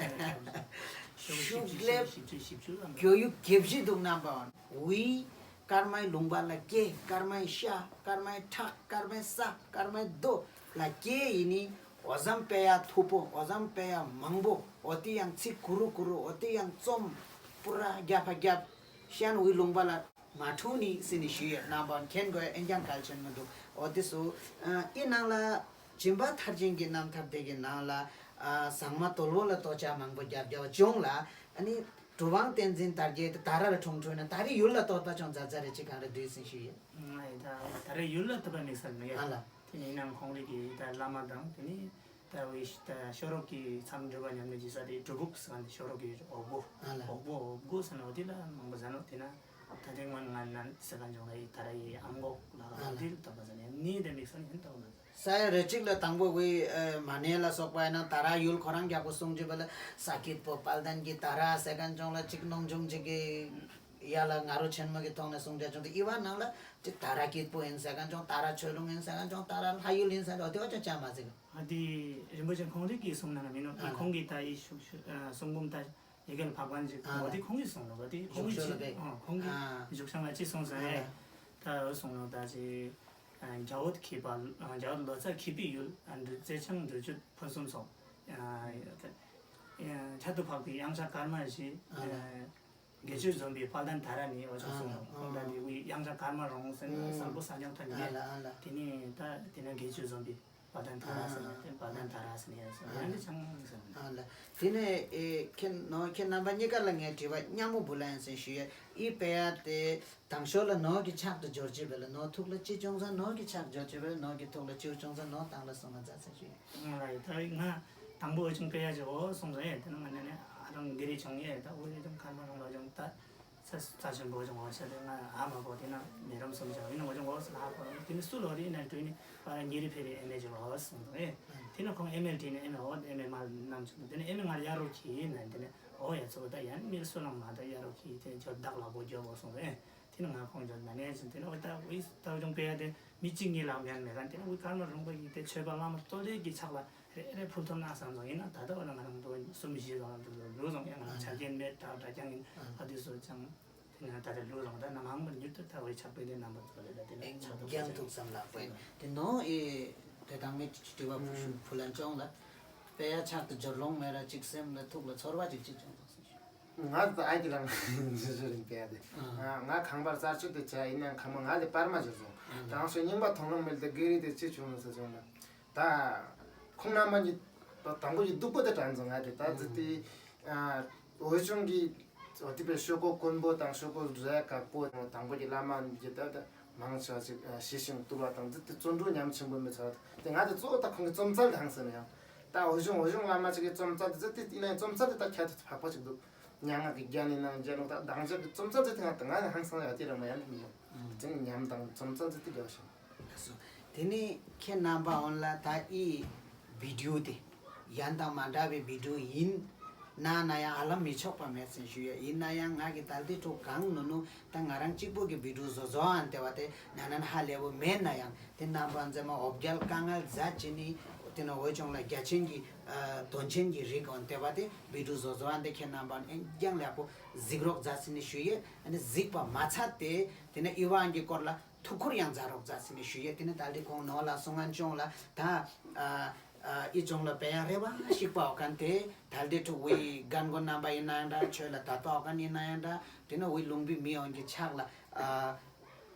ཤོག་བཞི་བཅུ་ཤོག་བཞི་བཅུ་ཤོག་བཞི་བཅུ་ཞེ་བཅུ་ལ་མ། རྒྱ་ཡིག་བརྒྱ་བཞི་འདུག་རྣམ་པ་འོན་ཝི། ཀརྨའི་ལུང་པ་ལ་སྐྱེས། ཀརྨའི་ཤ། ཀརྨའི་ཁྲག་ཀརྨའི་ས། ཀརྨའི་རྡོ་ལ་སྐྱེས་ཡིན་ནི། འོ་ཟམ་དཔེ་ཡ་མཐུག་པོ། འོ་ཟམ་དཔེ་ཡ་མང་པོ། འོ་དེ་ཡང་ཚིག་གུ་རུ་གུ་རུ། འོ་དེ་ཡང་རྩོམ་པུ་ར་རྒྱབ་ཕ་རྒྱབ་ཤན་ཝི་ལུང་པ་ལ། མ་འཁྲུག་ནི་ཟེར་ནས་ཞུས་ཡོད། རྣམ་པ་མཁྱེན་དགོས་ཨེན་ཀྱང་གལ་ཆེན་མི་འདུག་འོ་དེ་སུ་ཨི་ནང་ལ་སྦྱིན་པ་མཐར་ཕྱིན་གྱི་རྣམ་ཐར་དེ་གི་ནང་ལ་ཟང་མ་དོལ་པོ་ལ་ལྟོ་ཆ་མང་པོ་རྒྱབ་རྒྱབ་བྱུང་ལ་ཨ་ནི་གྲུབ་དབང་བསྟན་འཛིན་དར་རྒྱས་དེ་ད་ར་ལ་འཁྲུངས་འཁྲུངས་ན་ད་རེས་ཡུལ་ལ་གཏོད་པ་ཅུང་ཛ་ཛ་རེ་ཅིག་གང་རེ་འདུག་ཟེར་ཞུས་ཡོད། ང་ཡི་ད་ད་རེས་ཡུལ་ལ་གཏོད་པ་དམིགས་བསལ་མི་ཡོད། ཨ་ལ། དེ་ནས་ཡིན་ནའང་ཁོང་རིགས་ཀྱི་ད་བླ་མ་དང་དེ་ནས། ད་འོ་ད་ཤོ་རོག་གི་མཚམས་འགྲུལ་པ་མཉམ་གནས་ཀྱི་ས་དེ་གྲུ་སྦུག་ཟེར་བ་ནི་ཤོ་རོག་གི་འོག་སྦུག་ཨ་ལ། འོག་སྦུག་འོག་སྦུག་ཟེར་ན་འོ་དེ་ལ་མང་པོ་ཟ་ནོ་དེ་ན་ད་དེ་སྔོན་ང་ན་ཟེར་ག་འཇོག་ལ་ཡི་ད་ར་ཡི་ཨམ་འོག་ལ་ཨ་ལ། འོ་དེ་ལ་ད་པ་ཟ་ནི་ནི་དེ་དམིགས་བསལ་ཡིན་ད་འོ་ན། ས་ཡ་རེ་གཅིག་ལ་དང་པོ་བའི་མ་ནེ་ལ་སོགས་པ་ཡིན་ན་ད་ར་ཡུལ་ཁོ་རང་རྒྱག་པོ་གསུང་རྒྱུ་བ་ལ་ས་ཀྱད་པོ་དཔལ་ལྡན་གྱི་ད་ར་ཟེར་ག་འཇོག་ལ་གཅིག་གནོང་འཇོག་གཅིག་གི་ཡ་ལ་ང་རོ་ཆེན་མོ་གི་ཐོག་ནས་གསུང་རྒྱ་བྱུང་དུ་ཨི་བ་ནང་ལ་ཅི་ད་ར་སྐྱིད་པོ་ཡིན་ཟེར་ག་ཅོང་ད་ར་ཆོས་ལུང་ཡིན་ཟེར་ག་ཅོང་ད་ར་ལྷ་ཡུལ་ཡིན་ཟེར་ག་ཅོང་དེ་བ་ཅོ་ཅ་མ་ཟིག་ཨ་དེ་རིན་པོ་ཆེ་ཁོང་རིགས་ཀྱིས་གསུངས་ན་ན་མིན་ནོ། ཨ་ཁོང་གིས་ད་ཡི་ཤུག་ཤུག་གསུང་འབུམ་ད་ཡི་གེ་ལ་ཕག་པ་འཇིག་ཨ་འོ་དེ་ཁོང་གིས་གསུངས་ནོ། འོ་དེ་ཁོང་གིས་བཞུགས་ཤོག་ལ་ཅི་བས་ཨ་ཁོང་གིས་ཨ་བཞུགས་ཤང་ལ་ཅི་གསུངས་ཟེར་ཨ་ད་འོ་གསུངས་ནོ། ད་ཅི་རྒྱ་བོད་མཁས་པ་རྒྱ་བོད་ལོ་ཙཱ་མཁས་པའི་ཡུལ་ཨ་འབྲུ་རྩེ་འཆང་འབྲུ་བཅུད་ཕུན་སུམ་ཚོགས་ཨ་ཁྱད་དུ་འཕགས་པའི་དབྱངས་འཆར་སྐར་མ་བཞི། དགེ་ཆོས་འཛོམས་པའི་དཔལ་ལྡན་ད་ར་ནི་འོ་ཅག་སོང་ནོ། ཁོང་ད་འདི་དབྱངས་འཆར་སྐར་མ་རོང་ཟེར་ནས་གསལ་པོ་ས་ཉོག་ཐ་ནི་ཨ་ལ་ཨ་ལ། དེ་ནི་ད་དེ་ན་དགེ་ཆོས་འཛོམས་པའི་དཔལ་ལྡན་ད་ར་ཟེར་ནས་དེ་དཔལ་ལྡན་ད་ར་ཟེར་ནས་ཡང་ཟེར་ཡང་འདི་ཆང་ཟེར་ནས། ཨ་ལ། དེ་ནས་ཨེ་ཁྱེད་ནོ་ཁྱེད་རྣམ་པ་གཉིས་ཀ་ལ་ངས་དྲི་བ་སྙན་མོ་འབུལ་ལ་ཡང་ཟེར་ཞུ་ཡ། ཨི་པེ་ཡ་དེ་དང་ཤོ་ལ་ནོ་གི་ཆག་ཏུ་འབྱོར་ཅི་བེ་ལ་ནོ་ཐུག་ལ་ཅི་ཅུང་ཟ་ནོ་གི་ཆག་འབྱོར་ཅི་བེ་ལ་ནོ་གི་ཐུག་ལ་ཅི་ཅུང་ཟ་ནོ་དང་ལ་སོང་ང་ཛ་ཟེར་ཞུ་ཡ། ང་ལ་ཡི་ད་ང་དང་པོ་འོ་ཅུང་དཔེ་ཡ་ཅིག་འོ་གསུངས་སོང་ཡས། དེ་ནི་ང་ནི་ནི་ཨ་རང་གི་རི་ཆུང་ཡས་ད་འོ་ཡི་ཅུང་ཁར་མ་རང་ལ་ཅུང་ད་ས་ས་ཆུང་པོ་ཅུང་འོ་ཤ་དེ་ང་ཨ་མ་གོ་དེ་ན་མི་རམ་སུམ་ཅུང་ཡིན་ནོ་ཅུང་འོ་ས་ལ་ཧ་གོ་རང་དེ་ནི་སུ་ལོ་རི་ན་དུས་ནི་ཨ་རང་ཉེ་རི་ཕེ་རི་ཨེ་མེ་ཅུང་འོ་གསུངས་སོང་ཡས། དེ་ནི་ཁོང་ཨེ་མེ་དྲིས་ནི་ཨེ་མེ་འོ་ཨེ་མེ་མ་ནམ་ཅུང་དེ་ནི་ཨེ་མེ་ང་ཡ་རོ་ཁྱི་ཡིན་ན་དེ་ནི་འོ་ཡ་ཚོ་ད་ཡ་ནི་མི་སུ་ལང་མ་ད་ཡ་རོ་ཁྱི་དེ་ཇོ་བདག་ལ་གོ་ཇོ་བོ་སོང་སོང་ཡས། དེ་ནི་ང་ཁོང་ཅུང་ན་ནས་ཅུང་དེ་ནི་འོ་ད་འོ་ཡི་ད་ཅུང་དཔེ་ཡ་དེ། མི་གཅིག་གཉིས་ལ་ངན་མེད་ག་དེ་ན་འུ་ཀརྨ་རོང་པ་ཡིན་ཏེ་ཆོས་པ་བླ་མ་སྟོད་ལས་ཀྱི་ཕྱག་ལ་རེ་རེ་ཕུལ་ཐུབ་ན་བསམ་སོང་། ཡིན་ན་ད་ལྟ་བ་ལ་ང་རང་ཚོ་གསུམ་བཞི་ལ་འདུག་ལུས་སོང་། ཡང་ང་རང་ཆ་རྐྱེན་མེད་དྲག་དྲག་ཀྱང་ཡིན། ཨ་དུས་སུ་ཅང་དེ་ན་ད་རེ་ལུས་སོང་། ད་ནམ་ཧང་མ་མྱུར་དུ་ད་འོའི་ཕྱག་དཔེ་དེ་རྣམ་པ་ཚོ་ལ་ད་དེ་ན་ཨེ་ཕྱག་ཐུག་རྒྱང་ཐུག་བསམ་ལགས་པས་དེ་ནོ་ཨེ་དེ་དང་མི་དྲི་བ་ཕུ་ལན་ཅོང་ལ་དཔེ་ཡ་ཕྱག་ཏུ་འབྱོར་ལོང་མེད་ར་གཅིག་སེམས་ལ་ཐུག་ལ་ཚོར་བ་ཅིག་ཅིག་ཅོང་སོང་ཟེར་ཞུ། ང་ད་ཨ་ཀི་ལང་ཇི་ཇི་རིང་པས་དེ། ཨ། ང་ཁང་པར་གསར་ཆུ་དེ་བྱས་ཡིན་ན་ཁང་པ་ང་དེ་པར་མ་བྱེད་སོང་། ཨ། དང་སོ་རྙིང་པ་མཐོང་ལམ་མེད་དེ་གི་རི་དེ་ཅི་བྱུང་ནོ་ཟེར་བྱུང་ན། ད་ཁོང་རྣམ་པ་གཉིས་ དང་པོ་ཡི་སྡུག་པོ་དེ་དྲན་སོང་ང་དེ་ད་ཙི་ཏི། ཨ། འོད་སྦྱོང་གི་འོ་དེ་པའི་ཤོག་གུ་དཀོན་པོ་དང་ཤོག་གུ་རས་དཀར་པོ་དང་དང་པོ་གི་བླ་མ་གི་ད་ད་མང་ཆེ་བ་ཅིག་ཨ་ཞི་ཞིང་དུལ་བ་དང་ཙི་ཏི་བརྩོན་འགྲུས་ཉམས་ཆེན་པོ་མི་ཚར་དེ་ང་དེ་གཙོ་བོ་ད་ཁོང་གི་རྩོམ་རྩལ་དང་ཟེར་ན་ཡང་ད་འོད་སྦྱོང་འོད་སྦྱོང་བླ་མ་ཅིག་གི་རྩོམ་རྩལ་དེ་ཙི་ཏི་ཡིན་ན་ཡང་རྩོམ་རྩལ་དེ་ད་ཁྱད་དུ་འཕགས་པ་ཅིག་འདུག་མྱ་ངན་གྱི་རྒྱལ་ནི་ནང་རྒྱལ་ལུང་ད་སྡང་ཞག་གི་རྩོམ་རྩལ་ཙི་ཏི་ང་ད་ང་ནི་ཧང་སང་ཡ་དེ་རང་མ་ཡང་མི་ཡོང་ཙི་ནི་ཉམས་དང་རྩོམ་རྩལ་ཙི་ཏི་རྒྱལ་བ་ཞིང་། ལགས་སོ། དེ་ནས་ཁྱེད་རྣམ་པ་འོན་ལ་ད་ཨི་བི་ཌིའོ་དེ་ཡང་དང་མ་འདྲ་བའི་བི་ཌིའོ་ཡིན་ན་ན་ཡང་ཧ་ལམ་མི་ཆོག་པ་མེད་ཟེར་ཞུ་ཡ་ཡིན་ན་ཡང་ང་གི་ད་ལྟའི་ཐོག་གང་ནུ་ནུ་ད་ང་རང་གཅིག་པོ་གི་བི་ཌིའོ་བཟོ་བཟོ་ཨན་དེ་བ་དེ་ན་ན་ན་ཧ་ལས་པོ་མེད་ན་ཡང་དེ་རྣམ་པ་མཛེས་མ་འོ་བརྒྱལ་དཀའ་ངལ་མཛད་ཅི་ནི་དེ་ན་འོས་སྦྱོང་ལ་རྒྱ་ཆེན་གྱི་དོན་ཆེན་གྱི་རིགས་འོན་དེ་བ་དེ་བི་ཌིའོ་བཟོ་བཟོ་ཨན་དེ་ཁྱེད་རྣམ་པ་ཨན་རྒྱང་ལེགས་པོ་གཟིགས་རོགས་མཛད་ཟེར་ནི་ཞུ་ཡས་ཨ་ནི་གཟིགས་པ་མ་ཚད་དེ་དེ་ན་ཨི་བ་ཨན་གྱི་སྐོར་ལ། ཐུགས་ཁུར་ཡང་མཛད་རོགས་མཛད་ཟེར་ནས་ཞུ་ཡས་དེ་ནི་ད་ལྟའི་ཁོང་ནོར་ལ་གསུང་ངན་བྱུང་ལ་ད་ཨ་ཨ་ཨི་ཅོང་ལ་པེ་ཡ་རེ་བ་ཞིག་པའོ་མཁན་དེ་ད་ལྟའི་ཐུགས་དབུས་རྒན་རྒོན་རྣམ་པ་ཡིན་ན་ཡང་འདྲ་ཆོས་ལ་དད་པའོ་མཁན་ཡིན་ན་ཡང་འདྲ་དེ་ནི་དབུས་ལུང་པའི་མི་ཡོང་གི་ཕྱག་ལ་ཨ་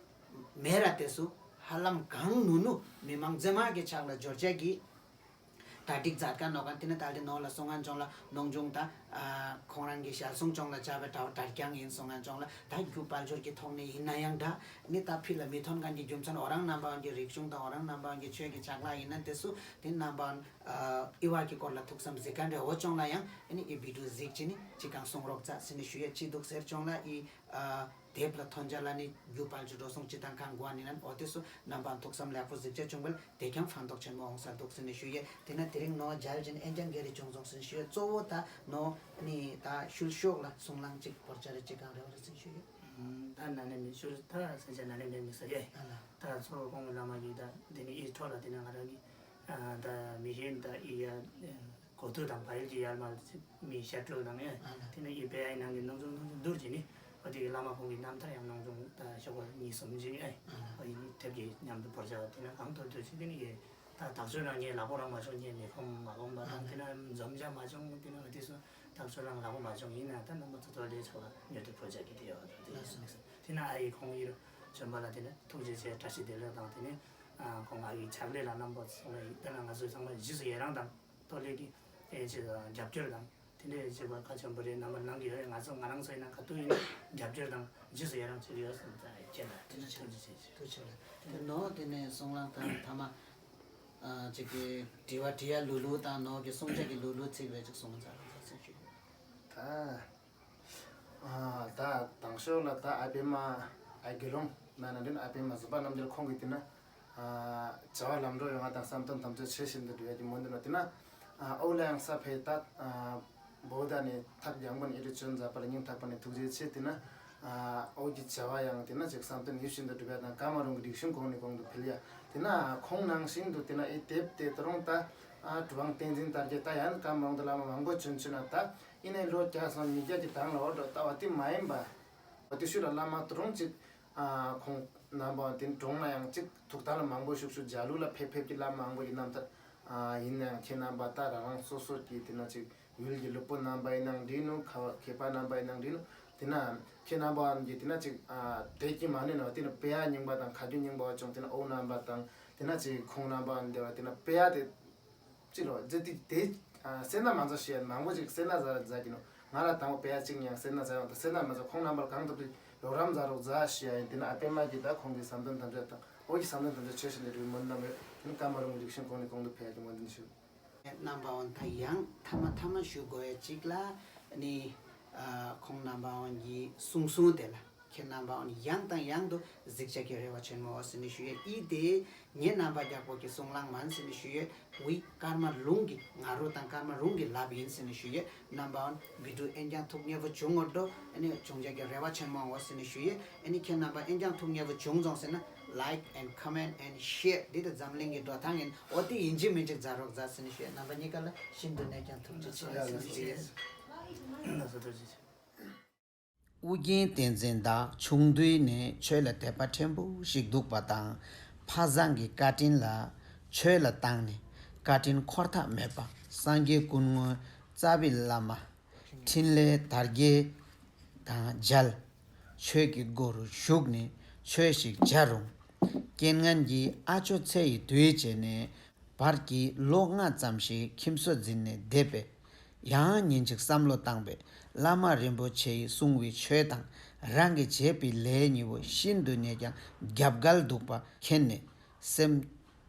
མེ་ར་དེ་སུ་ཧ་ལམ་གང་ནུ་ནུ་མི་མང་མཛེས་མ་གི་ཕྱག་ལ་འབྱོར་བྱས་ཀྱི། གྲ་སྒྲིག་མཛད་མཁན་ནོ་མཁན་དེ་ནི་ད་ལྟའི་ནོ་ལ་གསུང་ངན་ཅོང་ལ་ནོང་ཆུང་དང་ཁོང་རང་གི་ཞལ་གསུང་ཅོང་ལ་བཅར་བའི་གྲྭ་བ་གྲྭ་རྐྱང་ཡིན་གསུང་ངན་ཅོང་ལ་ད་རྒྱུ་དཔལ་འབྱོར་གྱི་ཐོག་ནས་ཡིན་ན་ཡང་འདྲ་ནི་ད་ཕི་ལ་མི་ཐོན་མཁན་གྱི་རྒྱུ་མཚན་འོ་རང་རྣམ་པའང་གི་རིག་གཞུང་དང་འོ་རང་རྣམ་པའང་གི་ཆོས་ཀྱི་ཕྱག་ལག་ཡིན་ན་དེ་སུ་དེ་རྣམ་པའང་ཨི་བ་གི་སྐོར་ལ་ཐུགས་བསམ་གཟིགས་མཁན་རེ་འོ་ཅོང་ལ་ཡང་ནི་ཨི་བི་ཌིའོ་གཟིགས་ཅི་ནི་ཅི་གང་གསུང་རོགས་མཛད་ཟེར་ནི་ཞུ་ཡ་ཅི་འདུག་ཟེར་ཅོང་ལ་ཨི། དེབ་ལ་ཐོན་རྒྱ་ལ་ནི་རྒྱུ་དཔལ་འབྱོར་འགྲོ་སོང་ཅི་དང་གང་དགོས་ནི་ནན་འོ་དེ་སུ་རྣམ་པ་ཐུགས་བསམ་ལེགས་པོ་གཟིགས་བྱ་བྱུང་བལ་དེ་ཀྱང་ཕན་ཐོགས་ཆེན་མོ་འོང་ས་འདུག་ཟེར་ནས་ཞུ་ཡས་དེ་ན་དེ་རིང་ནོ་མཇལ་ཅན་ཨེན་ཀྱང་གེ་རི་བྱུང་སོང་ཟེར་ནས་ཞུ་ཡས་གཙོ་བོ་ད་ནོ་ནི་ད་ཤུལ་ཤོག་ལ་གསུང་ལང་ཅིག་བོར་བྱ་རེ་ཅི་གང་རེ་བ་རེ་ཟེར་ཞུ་ཡས། ད་ན་ནས་མི་ཤུལ་ད་ཟེར་བྱ་ན་ནས་མེད་མི་ཟེར་ཡས། ཨ་ལ། ད་གཙོ་བོ་ཁོང་གི་བླ་མ་ཡིས་ད་དེ་ནི་ཨི་འཕྲོ་ལ་དེ་ན་ང་རང་གི་ད་མི་ཤེས་ད་ཨི་ཡ། གོ་ཐོས་དང་བལ་གྱི་ཡར་མར་མི་ཤར་བགྲོད་དང་ཨེ། ཨ་ལ། དེ་ནས་ཨི་པེ་ཨའི་ནང་གི་སྣང་ཆུང་སྣང་ཆུང་བསྡུར་གྱི་ནི། ཨ་དེ་གི་བླ་མ་ཁོང་གི་རྣམ་ཐར་ཡང་སྣང་ཆུང་ད་ཤོག་པ་གཉིས་གསུམ་ཅིག་ཨེ། ཨ་ལ། ཨ་ཡིན་དེབ་ཀྱི་མཉམ་དུ་བོར་བྱ་བ་དེ་ནས་གང་ཐུབ་ཐུབ་ཅིག་དེ་ནི་ཨེ། ད་ཐག་ཆོད་རང་ངས་ལག་པོ་རང་མ་བྱུང་ངས་མི་ཁོམ་མ་ཁོམ་པ་དང་དེ་ནས་འཛོམས་བྱ་མ་བྱུང་དེ་ནས་ཨ་དེ་སུ་ཐག་ཆོད་རང་ལག་པོ་མ་བྱུང་ཡིན་ན་ད་རྣམ་པ་ཚོ་ཐོག་ལས་ཚོགས་ལ་ཉོ་དེ་བོར་བྱ་གི་དེ་ཡོད་པ་དང་དེ་ཡིན་དེ་ནས་ཨ་ཡི་ཁོང་ཡིར་བྱོན་པ་ལ་དེ་ནས་ཐུགས་རྗེ་ཆེ་བཀྲ་ཤིས་བདེ་ལེགས་དང་དེ་ནས་ཁོང་ཨ་ཡི་ཕྱག་ལས་ལ་རྣམ་པ་ཚོ་ལ་ཡིན་ད་ན་ང་ཚོས་ཚང་མ་རྗེས་སུ་ཡི་རང་དང་། ཐོག་ལས་ཀྱི་ཨེ་ཅེ་དང་རྒྱབ་སྐྱོར་དང་དེ་འདྲའི་བྱེད་པ་གལ་ཆེན་པོ་རེད། རྣམ་པ་ནང་གི་ཡོད་རེད། ང་ཚོ་ང་རང་ཚོ་ཡིན་ན་ག་དུས་ཡིན་ན་རྒྱབ་སྐྱོར་དང་རྗེས་སུ་ཡི་རང་བྱེད་ཀྱི་ཡོད་ཟེར་ད་ཁྱེད་ལ་དེ་འདྲ་ཐུགས་རྗེ་ཆེ་ཞུ། ཐུགས་རྗེ་ཆེ་ལ་དེ་ནོ་དེ་ནས་གསུང་ལང་དང་ཐ་མ་ཅིག་གི་དྲི་བ་དྲི་ཡ་ལུ་ལུ་དང་ནོ་གི་གསུང་ཆ་གི་ལུ་ལུ་ཚིག་རེ་ཅིག་གསུང་ཚར་ལ་ཚར་ཟེར་ཞུ། ད། ཨ་ད་དང་ཤོག་ལ་ད་ཨ་པེ་མ་ཨ་དགེ་སློང་མ་ན་འདྲེན་ཨ་པེ་མ་བཟོད་པ་རྣམ་རྒྱལ་ཁོང་གིས་དེ་ན་ཨ་བྱ་བ་ལམ་འགྲོ་ཡོང་བ་དང་བསམ་དོན་དམ་བཅའ་ཆེ་བཞིན་དུ་འགྲུབ་ཡ་གི་མོ་འདི་ན་དེ་ན་ཨ་ཨོ་ལ་ཡང་ས་ཕེ་ད་ཨ་བོ་ད་ནས་ཐག་རྒྱང་པོ་ནས་ཨི་རི་བྱོན་མཛད་པ་ལ་སྙིང་ཐག་པ་ནས་ཐུགས་རྗེ་ཆེ། དེ་ན་ཨ་ཨོ་གི་བྱ་བ་ཡང་དེ་ན་ཅིག་བསམ་དོན་ཡིད་བཞིན་དུ་འགྲུབ་ཡ་དང་ཀརྨ་རུང་གི་རིག་གཞུང་གོང་ནས་གོང་དུ་འཕེལ་ཡ་དེ་ན་ཁོང་ནང་བཞིན་དུ་དེ་ན་ཨི་དེབ་དེ་ད་རུང་ད་ཨ་གྲུབ་དབང་བསྟན་འཛིན་དར་རྒྱས་ད་ཡང་ཀརྨ་རུང་དུ་བླ་མ་མང་པོ་བྱོན་བྱོན་ན་ད། ཡིན་ནའི་ལོ་བརྒྱ་སོང་ཉིས་བརྒྱ་གི་གདངས་ལ་འོ་འགྲོ་ལྟ་བ་དེ་མ་ཡིན་པ། འོ་དེ་ཤུལ་ལ་བླ་མ་དུ་རུང་ཅིག་ཨ་ཁོང་རྣམ་པ་དེ་གྲོངས་ན་ཡང་ཅིག་ཐུགས་དམ་ལ་མང་པོ་ཞུགས་ཞུགས་འཇའ་ལུག་ལ་ཕེབས་ཕེབས་ཀྱི་བླ་མ་མང་པོ་ཡི་རྣམ་ཐར་ཨ་ཡིན་ན་ཡང་ཁྱེད་རྣམ་པ་ད་རང་རང་སོ་སོ་གི་དེ་ན་ཅིག་ཡུལ་གྱི་ལུག་པོ་རྣམ་པ་ཡིན་ནང་འདྲི་ནུ་ཁ་བ་མཁས་པ་རྣམ་པ་ཡིན་ནང་འདྲི་ནུ་དེ་ན་ཁྱེད་རྣམ་པ་གི་དེ་ན་ཅིག་ཨ་དེ་ཀྱི་མ་ནུས་ན་དེ་ན་དཔེ་ཡ་རྙིང་པ་དང་ཁ་རྒྱུན་རྙིང་པ་བ་ཅུང་དེ་ན་ཨོ་རྣམ་པ་དང་དེ་ན་ཅིག་ཁོང་རྣམ་པ་འདི་བ་དེ་ན་དཔེ་ཡ་དེ། ཅི་ལོ་ཛེ་ཏི་དེ་སེ་ན་མ་ཛ་ཤི་ཡ་མང་པོ་ཅིག་སེ་ན་ཛ་ཛ་གི་ནོ། ང་ལ་དང་པོ་པེ་ཡ་ཅིག་ཡང་སེ་ན་ཛ་ཡོང་ད་སེ་ན་མ་ཛ་ཁོང་རྣམ་པར་གང་ཐུབ་ཏུ་ཡོག་རམ་ཛ་རོག་ཛ་ཤི་ཡ་ཡིན། དེ་ན་ཨ་པེ་མ་གི་ད་ཁོང་གི་བསམ་དོན་དམ་བཅའ་དང་ཨོ་གི་བསམ་དོན་དམ་བཅའ་ཆེ་ཤིན་ཏུ་རིག་མོན་ནམ་ཡོད། དེ་ནི་ཀ་མ་རུང་རིག་ཤིང་ཁོང་ནི་གོང་དུ་འཕེལ་ཡ་གི་མོན་དིན་ཤིག་རྣམ་པ་འོན་ད་ཡང་ཐ་མ་ཐ་མ་ཞུ་དགོས་ཡ་ཅིག་ལ་ནི་ཁོང་རྣམ་པ་འོན་གྱི་གསུང་གསུང་དེ་ལ། ཁྱེད་རྣམ་པའང་ཡང་དང་ཡང་དུ་གཟིགས་བྱ་གི་རེ་བ་ཆེན་མོ་ཟེར་ནས་ཞུ་ཡས། ཨི་དེ་ངེད་རྣམ་པ་རྒྱལ་པོ་གི་གསུང་ལང་མན་ཟེར་ནས་ཞུ་ཡས། ཝི་ཀརྨ་ལུང་གི་ང་རོ་དང་ཀརྨ་ལུང་གི་ལབ་ཡིན་ཟེར་ནས་ཞུ་ཡས། རྣམ་པའང་བི་ཌིའོ་ཨེན་ཀྱང་ཐུགས་མཉེས་པོ་བྱུང་ངོ་འགྲོ། ཨ་ནི་བྱུང་བྱ་གི་རེ་བ་ཆེན་མོ་ཟེར་ནས་ཞུ་ཡས། ཨ་ནི་ཁྱེད་རྣམ་པ་ཨེན་ཀྱང་ཐུགས་མཉེས་པོ་བྱུང་སོང་ཟེར་ན་ལའིཀ་ཨེན་ཁོ་མེན་ཨེན་ཤེར་འདི་དང་འཛམ་གླིང་གི་འགྲོ་སྟངས་ཡིན། ཨོ་དེ་ཡིན་གཅིག་མིན་གཅིག་མཛད་རོགས་མཛད་ཟེར་ནས་ཞུ་ཡས། རྣམ་པ་གཉིས་ཀ་ལ་ཤིན་ཏུ་ནས་ཀྱང་ཐུགས་རྗེ་ཆེ་ཟེར་ནས་ཞུ་ཡས། ཨུ་རྒྱན་བསྟན་འཛིན་བདག་ཆུང་དུས་ནས་ཆོས་ལ་དད་པ་ཕྲན་བུ་ཞིག་འདུག་པ་དང་། ཕ་བཟང་གི་བཀའ་དྲིན་ལ་ཆོས་ལ་བཏང་ནས་བཀའ་དྲིན་འཁོར་ཐབས་མེད་པ་སངས་རྒྱས་ཀུན་དངོས་རྩ་བའི་བླ་མ་འཕྲིན་ལས་དར་རྒྱས་དང་མཇལ། ཆོས་ཀྱི་སྒོ་རུ་ཞུགས་ནས་ཆོས་ཤིག་བྱ་རུང་། རྐྱེན་ངན་གྱིས་ཨ་ཅོ་ཚེ་ཡི་དུས་བྱས་ནས། བར་གྱི་ལོ་ལྔ་ཙམ་ཞིག་ཁྱིམ་སྲོལ་འཛིན་ནས་བསྡད་པས། ཡང་ཉིན་གཅིག་བསམ་བློ་བཏང་པས། བླ་མ་རིན་པོ་ཆེ་ཡིས་གསུང་བའི་ཆོས་དང་རང་གིས་བྱས་པའི་ལས་གཉིས་པོ་ཤིན་ཏུ་ནས་ཀྱང་རྒྱབ་འགལ་འདུག་པ་མཁྱེན་ནས། སེམས་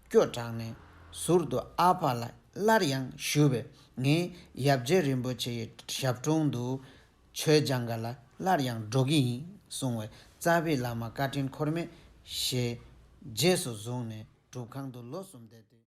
སྐྱོ་དྲགས་ནས་ཟུར་དུ་ཨ་ཕ་ལ་སླར་ཡང་ཞུས་པས། ངས་ཡབ་རྗེ་རིན་པོ་ཆེ་ཡི་ཞབས་དྲུང་དུ་ཆོས་སྦྱང་ག་ལ་སླར་ཡང་འགྲོ་གི་ཡིན་གསུངས་བས། རྩ་བའི་བླ་མ་བཀའ་དྲིན་འཁོར་མེད་ཞེས་རྗེས་སུ་བཟུང་ནས་སྒྲུབ་ཁང་དུ་ལོ་གསུམ་བསྡད་དུས།